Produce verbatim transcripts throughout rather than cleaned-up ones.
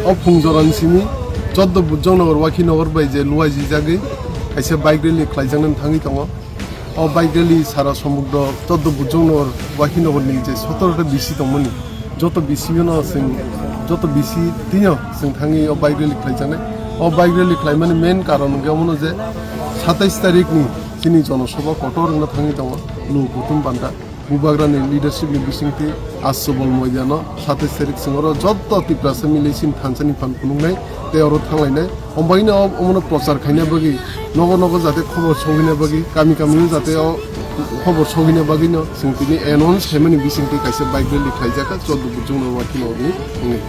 O phung jorani simi choddo Bujong Nagar, Wakhi Nagar bai je luai jijagwi kaisa bike rally khlaijaknani thangwi tongo. O bike rally sara somudro choddo Bujong Nagar, Wakhi Nagar ni je sotoro ta B C tongmani, joto B C no chwng, joto B C tino chwng thangwi o bike rally khlaijaknai. O bike rally khlaimani main karon hwnkhe omono je satais tarikh ni chini jonosabha kotor wngna thangwi tongo, luo kutum banda. Bubagrani leadership ni bisingtwi Aswbol moidano satais tarik chwng oro joto Tiprasa milai chini thansa ni phan phunuknai tei oro thanglainai. Ombaino omono prochar khaina bagwi nogo nogo jate khobor sogwina bagwi, kami kami o jate o khobor sogwina bagwino chwng tini announce khaimani bisingtwi kaisa bike rally khlaijak kha choddo Bujong Nagar Wakhi Nagar ni wngwi.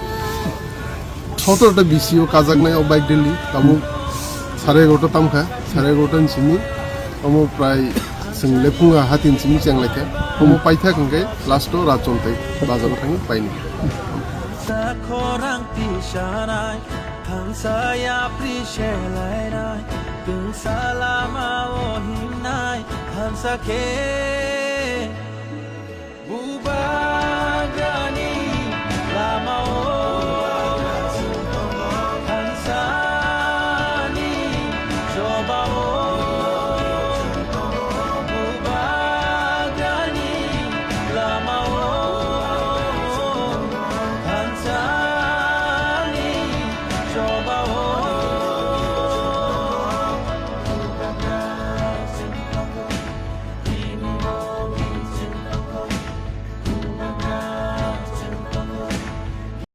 Sotoro ta B C o kajaknai o bike rally, tabuk sare egarota tamkha, sare egarota ni simi, omo prai chwng lephunga hati ni simi chenglaikha, omo paithak hwnkhe last o Rachontai bazar o thangwi painai. Sa khorang tisanai, thansa yapri selainai, tungsa lama o himnai, thansa khe